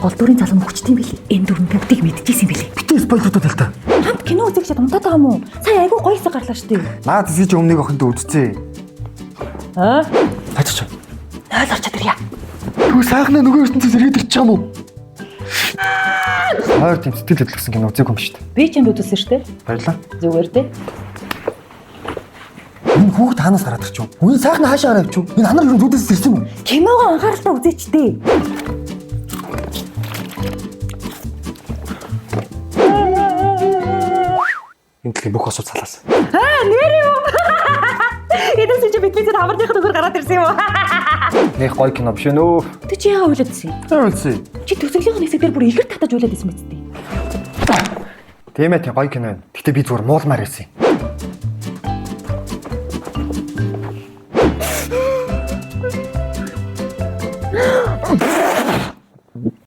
Гол дүрийн залуу нь хүчтэй юм билий. Энэ дүр нь бүгдийг мэдчихсэн юм билий. Битээ spoiler уудаа тал та. Хамт кино үзэх чад унтаад байгаа юм уу? Сая айгүй гоё хэсэг гарлаа штэ. Наад зүйч өмнө нэг охинтой үзчихээ. Аа? Таач. 0 орчод ирье. Түр сайхнаа нөгөө ертөнцөөс эргээд ирчих юм уу? Хойр тийм сэтгэл хөдлөсөн кино үзээгүй юм шүү дээ. Би чамд үзүүлсэн штэ. Баярлалаа. Зүгээр дээ. Энэ хүүхд хаанаас гараад ирчих вэ? Үн сайхнаа хаашаа гараад ирчих вэ? Энэ ханар юу зүудээс ирсэн юм уу? Киногоо анхааралтай үзээч дээ. Энэ дэлхийн бүх осууд салаасан. Аа, нэр юм. Эдээс чи бидний зүр хамарныхын төгөр гараад ирсэн юм уу? Нэг гоё кино биш ээ нөө. Тэг чи яагаад уйлаад ирсэн юм? Ойлсон. Чи төсөглийнх нь хэсэг дээр бүр ихэр татаж уйлаад ирсэн мэт дээ. Тийм ээ, тийм гоё кино юм. Гэтэ би зүгээр муулмаар байсан юм.